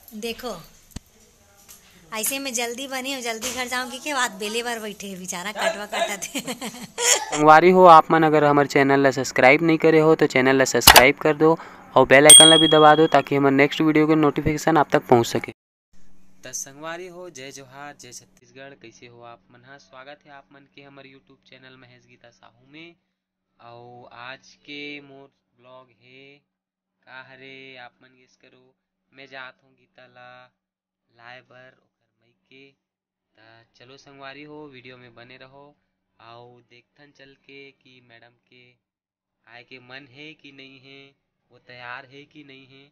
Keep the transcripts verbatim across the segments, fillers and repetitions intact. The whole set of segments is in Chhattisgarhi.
देखो, अइसे में जल्दी बने अउ जल्दी घर जाऊं कि के बात बेले बर बइठे हे बेचारा, कटवा काटत हे। संगवारी हो, आप मन अगर हमर चैनल ला सब्सक्राइब नइ करे हो, तो चैनल ला सब्सक्राइब कर दो अउ बेल आइकन ला भी दबा दो, ताकि हमर नेक्स्ट वीडियो के नोटिफिकेशन आप तक पहुंच सके। त संगवारी हो, जय जोहार, जय छत्तीसगढ़। कइसे हो आप मन ह? स्वागत हे आप मन के हमर YouTube चैनल महेश गीता साहू में। अउ आज के मोर ब्लॉग हे का हरे, आप मन गेस करो। मैं जात हूँ गीता ला लाए बर ओकर मइके। त चलो संगवारी हो, वीडियो में बने रहो, अउ देखथन चल के कि मैडम के आए के मन हे कि नइ हे, वो तैयार हे कि नइ हे।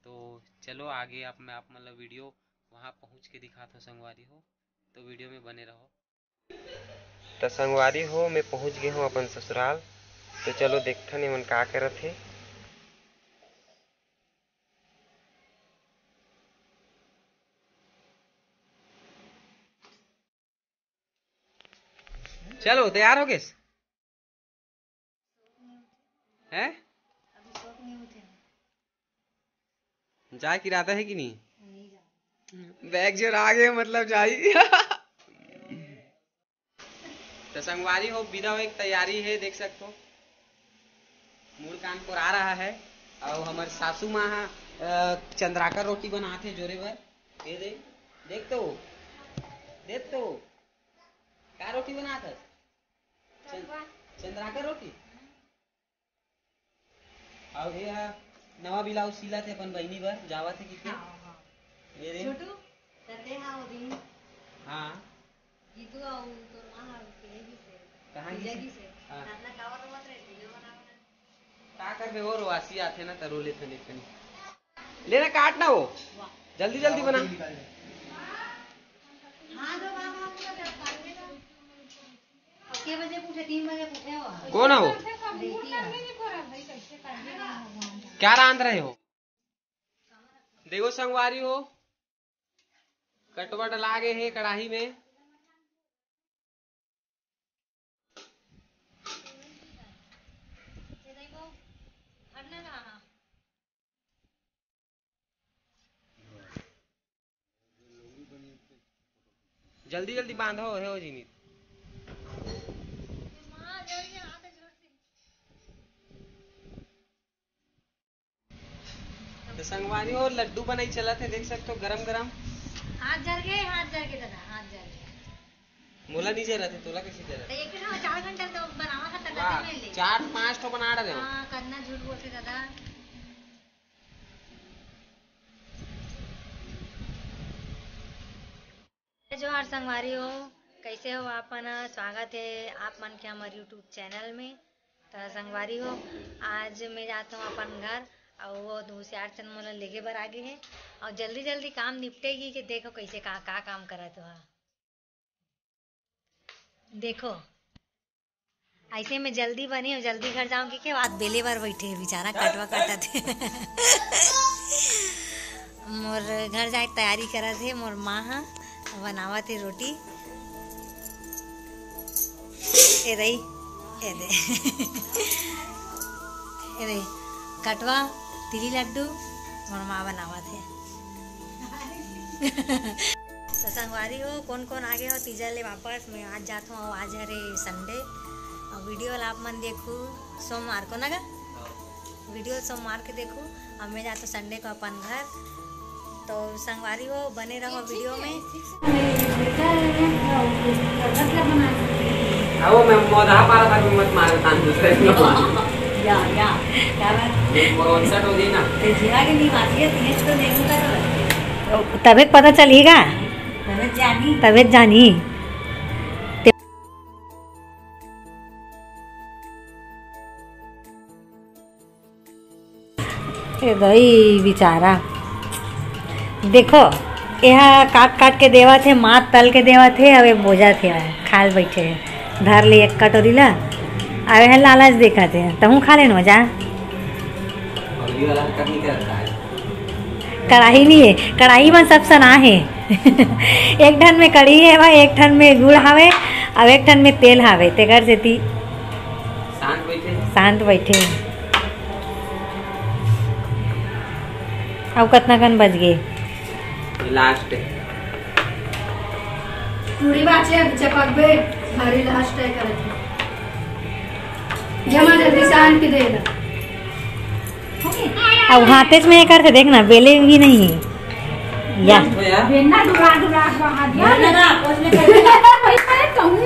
तो चलो आगे आप, मैं आप मन ला वीडियो वहाँ पहुँच के दिखात हूँ संगवारी हो, तो वीडियो में बने रहो। त संगवारी हो, मैं पहुँच गे हूँ अपन ससुराल। तो चलो देखथन एमन का करत हे। चलो, तैयार हो गेस? हैं? जाए के इरादा हे कि नहीं? बैग जो आ गए, मतलब जाई। तो संगवारी हो, विदा होए के तैयारी हे, देख सकथो। मुड़ कान कोरा रहा है। अउ हमर सासू माँ ह, अ, चंद्राकर रोटी बनात हे जोरे बर। ये दे, देख तो, देख तो, का रोटी बनात हस? चंद-, चंद्राकर रोटी। अउ ये ह नवा ब्लाउज सिलत हे अपन बहिनी बर, जावत हे कि के? हाँ, हाँ। ये रे। छोटू, तते हा वो दिन। हाँ। जीतू अउ तोर माँ हा के गिस हे। कहाँ गिस हे? गिस हे। हाँ। रात ना कावर रोवत रहे, वीडियो बनावत रहे। का करबे, वो रोवासी आथे ना, त रो लेथन एक कनी। ले ना, काट ना वो। वाह। जल्दी, जल्दी बना। हाँ, दो बाबा, पूरा दस साल में तो। अब के बजे पूछे? तीन बजे पूछे हो। कौन है वो? क्या रांध रहे हो? देखो संगवारी हो, कटवा डला गे हे कढ़ाई में। जल्दी जल्दी बांधो, हे हो जिनिस। तो संगवारी हो, लड्डू बनाई चलत हे, देख सकते हो, गरम गरम। हाथ जल गए, हाथ जल गए दादा, हाथ जल गए। मोला नहीं जलत हे, तोला कैसे जलत? तो एक ना चार घंटा तो बनावा था, वाह, तब ले। चार पांच ठो बना रहे हो। हाँ, करना झूठ बोलते दादा। जोहार संगवारी हो, कैसे हो आप मन? स्वागत है आप मन के हमर YouTube चैनल में। त संगवारी हो, आज मैं जात हूँ अपन घर, अउ वो दो चार चंद मोला लेगे बर आगे है, अउ जल्दी जल्दी काम निपटेगी कि देखो कैसे का, का काम करत हो। देखो, अइसे में जल्दी बने अउ जल्दी घर जाऊं कि के बात बेले बर बइठे हे बेचारा, कटवा काटत हे। मोर घर जाए के तैयारी करत हे मोर माँ ह, बनावत हे रोटी। ए रही, ए दे। ए रही, कटवा, तिली लड्डू, मोर माँ बनावत हे। तो संगवारी हो, कौन कौन आगे हो तीजा ले वापस? मैं आज जात हूँ, आज हरे संडे, अउ वीडियो ला आप मन देखू सोमवार को ना गा? वीडियो सोमवार के देखू, अउ मैं जात हूँ संडे को अपन घर। तो संगवारी हो, बने रहो वीडियो में। आओ, मैं मोदहा पारा था, मत मारो, तान दूसरे को। या, या, क्या बात? ये कौन सा डोरी ना? तो जीवा के नहीं मारती है, तीस तो नहीं होता है। तभे पता चलेगा। तभे जानी। तभे जानी। ए दई बेचारा, देखो, एहा काट काट के देवत हे, मात तल के देवत हे, अबे बोजत हे, खाल बैठे हे, धर ले एक कटोरी ला, अबे हे लालच देखत हे, तहूँ खा लेन हो जा। कढ़ाई नहीं है, कढ़ाई में सब सना है। एक ठन में कढ़ी है भाई, एक ठन में गुड़ हवे, अब एक ठन में तेल हवे, तेकर सेती शांत बैठे। शांत बैठे। अब कतना कन बज गे? लास्ट। पूरी बात है, अब चपक बे, भारी लास्ट है करत है। जमा जल्दी से आन के दे ना। अब हाथे में ये करके देखना, बेले भी नहीं है। या। भैया। बेलना डुरा डुरा के वहाँ दिया। बेलना ना, आपस में कर देना। पैसा है, कहूँ।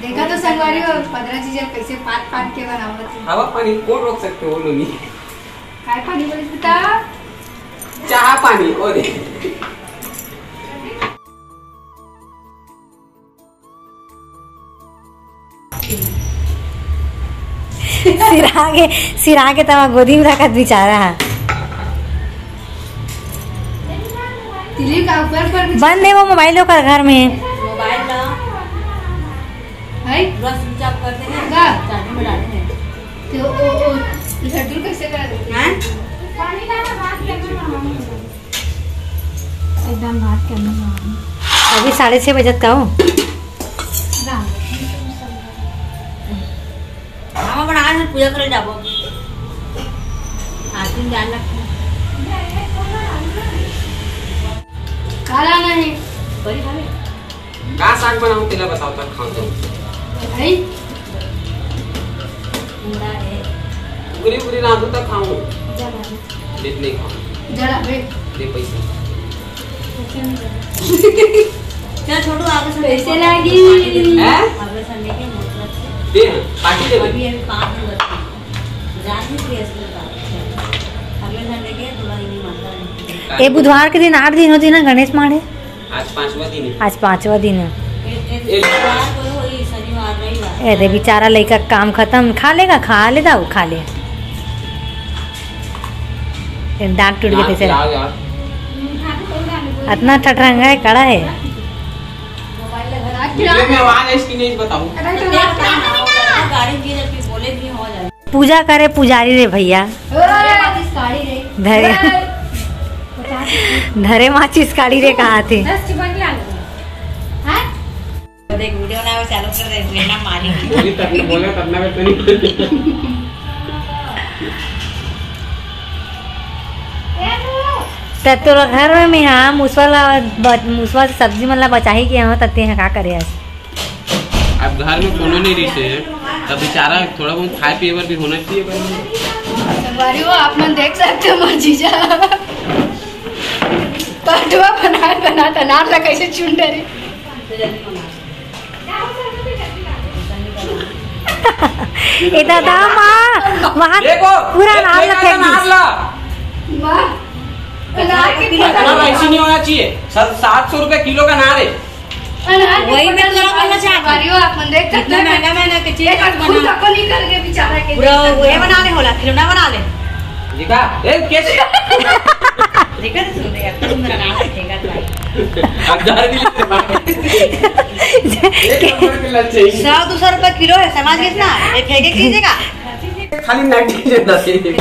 देखा तो संगवारी हो, पदरा जीजा कैसे पाट पाट के बनावत है। हवा पानी कौन रोक सकते हो, लोनी? काय पानी बोलिस बेटा? चाह पानी, ओ रे। सिरा के, सिरा के तमा गोदी में रखत बेचारा है। तिली का ऊपर पर कुछ बंद है वो मोबाइल ओकर घर में। मोबाइल ला। है? पूरा स्विच ऑफ कर देंगे। का? चार्जिंग में डालेंगे। तो ओ, ओ, लड्डू कैसे कर देते? हैं? एकदम बात करने में। अभी साढ़े छः बजत का हो। हम बना रहे हैं, पूजा करे जाबो। आरती में ध्यान रखना। काला नहीं। बड़ी भाभी। का साग बनाऊं, तेला बताओ, तब खाओ तो। भाई। पूरा है। उगरी उगरी रांधू तक खाऊं। जरा। लेट नहीं खाऊं। जरा बे। दे पैसा। चल छोटू, आगे से पैसे लागी। हैं? अगले संडे के मतलब से। दे, पार्टी दे। अभी, अभी पाँच दिन बचे। रात में फ्री है, इसलिए बात है। अगले संडे के थोड़ा ये माता है। ए, बुधवार के दिन आठ दिन होती ना गणेश माड़े। आज पांचवा दिन है। आज पांचवा दिन है। ए, ए, बुधवार को होई, शनिवार, रविवार। ए, दे बेचारा लइका के काम खत्म, खा लेगा, खा ले दाऊ, खा ले। ए, दांत टूट गए थे। यार। इतना ठठरंगा है, कड़ा है। वीडियो में आवाज है इसकी, नहीं बताऊं। गाड़ी की जब बोले भी हो जाए। पूजा करे पुजारी रे भैया। धरे, धरे माचिस काढ़ी रे कहा थे। दस चिपक गया। हाँ? देख, वीडियो बनावे चालू कर दे, बिना मारी। बोली तब ने बोला, तब ना मैं तो नहीं। त तोरा घर में, में हाँ, मुसवा ला ब-, मुसवा से सब्जी मन ला बचाही के यहाँ, त तेहा का करे आज? अब घर में कोनो नहीं रहिसे, तब बेचारा थोड़ा बहुत खाए पिए बर भी होना चाहिए भाई। संगवारी हो, आप मन देख सकते हो मोर जीजा पटवा बना बना अनार ला कैसे चुन डरे। ए दादा माँ, वहाँ देखो, पूरा अनार ला फेंक दिस। माँ, अनार के अनार ऐसे नहीं होना चाहिए। सर, सात सौ रुपए किलो का अनार है। अनार के वही मैं पत्ता तोला बोलना चाहती हूँ। संगवारी हो, आप मन देख सकते हैं। इतना महंगा महंगा के चीज एक मत खुद बना। अपन ही करके बेचारा के पूरा देख सकते वो हैं। ये बना ले होला, खिलौना बना ले। देखा? ए, कैसे? देखा तो सुन रहे, अब तो तुम बना सकेगा भाई। अब दारू भी लेते हैं। एक नंबर के लच्छे। सौ दो सौ रुपए किलो है, समझ गए ना? ये फेंके कीजिएगा। खाली नाइटी देना चाहिए।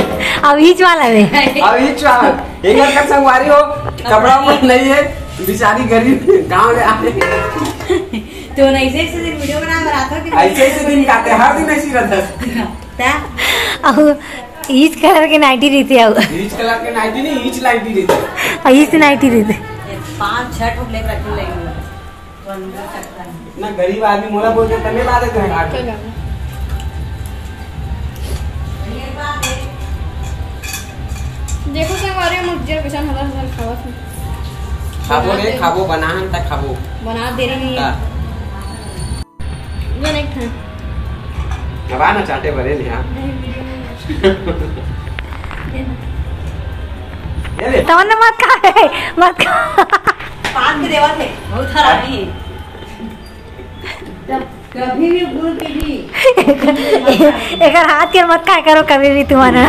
अब ईच वाला में। अब ईच वाला। एक बार का संगवारी हो, कपड़ा उपड़ा नहीं है, बेचारी गरीब गाँव में आए। तो ऐसे ऐसे दिन वीडियो बना बनाता कि ऐसे ऐसे दिन काटे, हर दिन ऐसी रहता है। क्या? अब ईच कलर के नाइटी रहिथे अउ। ईच कलर के नाइटी नहीं, ईच नाइटी रहिथे। अउ ईच नाइटी रहिथे। पाँच छह ठो ब्लैक रखे लगे। इतना गरीब आदमी मोला बोलते तने बात है घर आके। देखो संगवारी, हम उज्जर के साथ हल्ला हल्ला खावा था। खाबो रे, खाबो, बना हन त खाबो। बना दे रही है। का? ये नहीं खाए। अब आना चाटे बरे लिया। नहीं, वीडियो नहीं है। ये ना। ये ले। तमन्ना मत खा रे, मत खा। पान के देवा थे, बहुत खराब है। कभी भी भूल के भी एकर हाथ के मत खाए करो कभी भी तुम्हारा।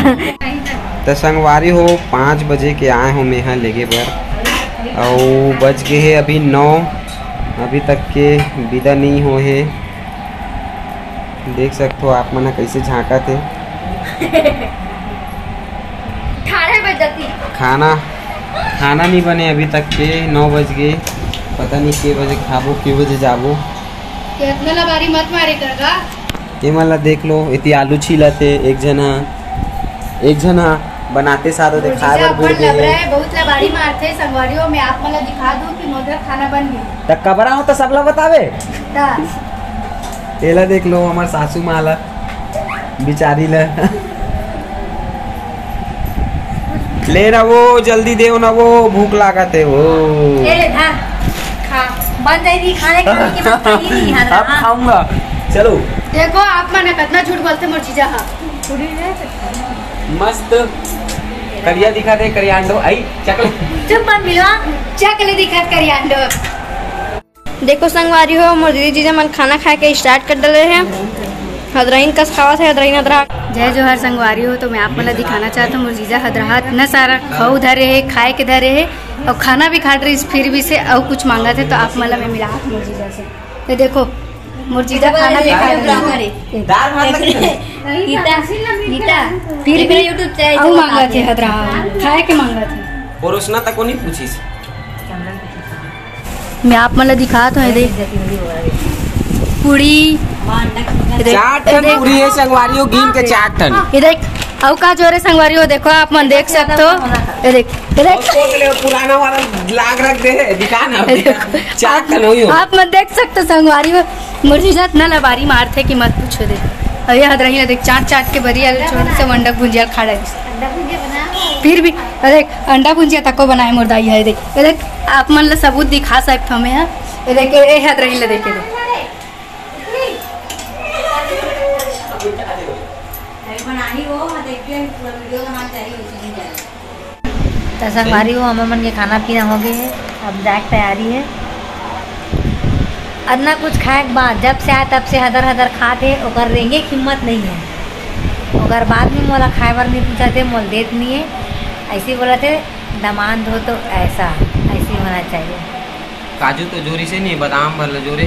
त संगवारी हो, पाँच बजे के आए हो मेहा लेगे बर, अउ बज गए हे अभी नौ, अभी तक के विदा नहीं हो हे। देख सकते हो आप मन ह कैसे झांकत हे। अठारह बज जाती। खाना, खाना नहीं बने अभी तक के, नौ बज गए, पता नहीं के बजे खाबो, के बजे जाबो। कितना लबारी मत मारे कर गा। ये मन ला देख लो, इति आलू छीलत हे एक झन हा, एक झन हा बनाते साथ ओदे खाए बर भूल गए। लबरा है, बहुत लबारी मारथे संगवारी हो। मैं आप मन ला दिखा दूं कि मोर घर खाना बन गई। त कबरा हो त सबला बतावे। त एला देख लो, हमर सासू माँ ला, बिचारी ला। ले ना वो, जल्दी देव ना वो, भूख लागत है वो। ए ले, धर, खा। बन जाएगी खाने के, के बाद खाई नहीं, हाँ, अब हाँ। खाऊंगा। चलो। देखो, आप मन कितना झूठ बोलते मोर जीजा हा। मस्त करिया दिखा दे, करियांडो। आई, चकले। चुप मत मिलवा, चकले दिखत करियांडो। देखो संगवारी हो, मोर दीदी जीजा मन खाना खाए के start कर डले हे। हदरहीन कस खावत हे, हदरहीन हदरा। जय जोहार संगवारी हो, तो मैं आप मन ला दिखाना चाहत हूँ, मोर जीजा हदराहत न सारा खाऊ धरे हे, खाए के धरे हे, और खाना भी खात रहिस, फिर भी से अउ कुछ मांगत हे, तो आप मन ला मैं मिलाहूँ मोर जीजा से। ये देखो, मोर जीजा खाना भी खात रहिस। दाल भात लगे। गीता, गीता, फिर भी YouTube चैनल अउ मांगत हे हदराहत, खाए के मांगत हे। परोसना तक को नहीं पूछिस। मैं आप मन ला दिखात हूँ, ये देख, पूड़ी, ये देख, चार ठन ये देख, पूड़ी है संगवारी हो, गिन के चार ठन। ये देख, अउ का जोरे संगवारी हो, देखो, आप मन देख सकते हो, ये देख, ये देख। और सोच ले, पुराना वाला लाग रख दे, दिखा ना, ये देखो, चार ठन होई हो। आप मन देख सकते हो संगवारी हो, मोर जीजा इतना लबारी मारथे कि मत पूछो दे। अउ ये हदरही ला देख, चाट चाट के बरी आलू छोड़ से अंडा भुंजिया खा रहे। फिर भी, अरे, अंडा भुंजिया तको बनाए मोर दाई है, देख, ये देख, आप मन ला सबूत दिखा सकत हमें, हाँ। ये देख, ये हदरही ला देख, ये देख। तो संगवारी हो, हमर मन के खाना पीना हो गए है, अब जाए के तैयारी है। अतना कुछ खाए के बाद जब से आए तब से हदर हदर खात हे, ओकर रेंगे के हिम्मत नहीं है। ओकर बाद में मोला खाए बर नहीं पूछत हे, मोल देत नहीं है, ऐसे बोलत हे। दामाद हो तो ऐसा, ऐसे होना चाहिए। काजू तो जोरी से नहीं, बादाम भर ले जोरे।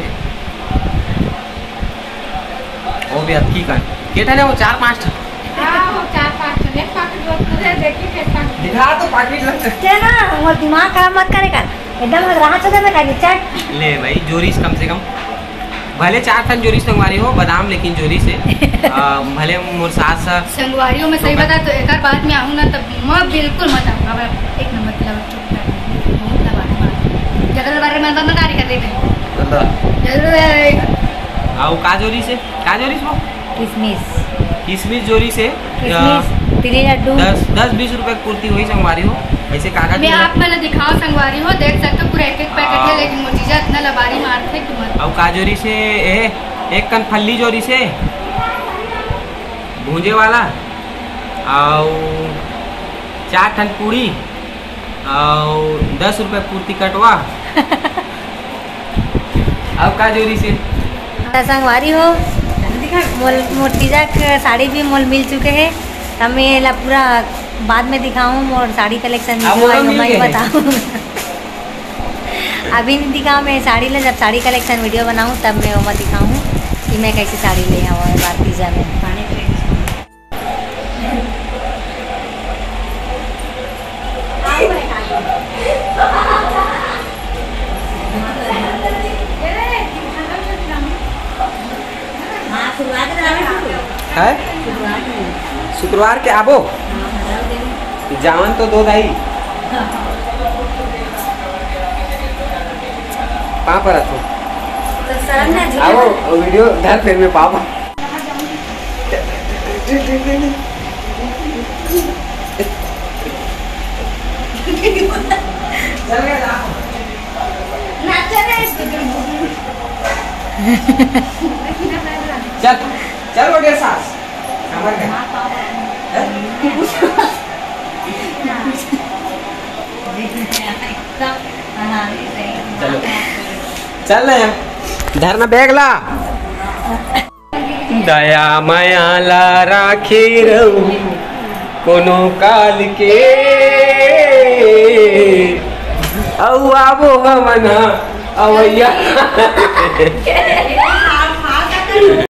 वो भी अतकी कन। के ठन हे वो? चार पांच ठन। हाँ, वो चार पांच ठन। एक पाकिट बहुत दूर है, देखिए कैसा। दिखा तो पाकिट लग सकते। ते ना, वो दिमाग खराब मत करे कर। एकदम राहत से ना खाइए, चट। ले भाई, जोरी से कम से कम। भले चार ठन जोरी संगवारी हो, बादाम लेकिन जोरी से। आ, भले मोर सास ह संगवारी हो, मैं सही तो मैं बता तो एक बार बाद में आऊँ ना, तब मैं बिल्कुल मत आऊँगा। मैं एक नंबर की लवर चुप कर, बहुत लवर है। जगह बारे में अंदर ना तारी कर देते हैं। अंदर। जरूर है। आओ, का जोरी से? का जोरी से वो? किशमिश। किशमिश जोरी से, किशमिश, अ, तिली लड्डू। दस, दस बीस रुपए की पूर्ति हुई संगवारी हो। ऐसे कागज मैं में आप मन ला दिखाओ संगवारी हो, देख सकते हो पूरा एक एक पैकेट है, हाँ। लेकिन मोर जीजा इतना लबारी मारथे कि मत। अउ का जोरी से, ए, एक कन फल्ली जोरी से भूंजे वाला, अउ चार ठन पूड़ी, अउ दस रुपए पूर्ति कटवा। अब का जोरी से? त संगवारी हो, मोल, मोर तीजा के साड़ी भी मोल मिल चुके हे। त मैं एला पूरा बाद में दिखाऊं, मोर साड़ी कलेक्शन अब मोला मिल गए हे। बताऊं। अभी नहीं दिखाऊं मैं साड़ी ला, जब साड़ी कलेक्शन वीडियो बनाऊं तब मैं ओमा दिखाऊं कि मैं कैसी साड़ी ले आऊं ए बार तीजा में। है? शुक्रवार के आबो? जावन तो दो दाई। पाँव परत हो। तो शर्म ना जी। आवो, वीडियो धर, फिर मैं पापा। चल, चल बेटे सास, हमारे घर। हैं? चलो, चल ना यार, धरना बैग ला। दया मया ला राखे रहू कोनो काल के, अउ आबो हमन ह अवैया।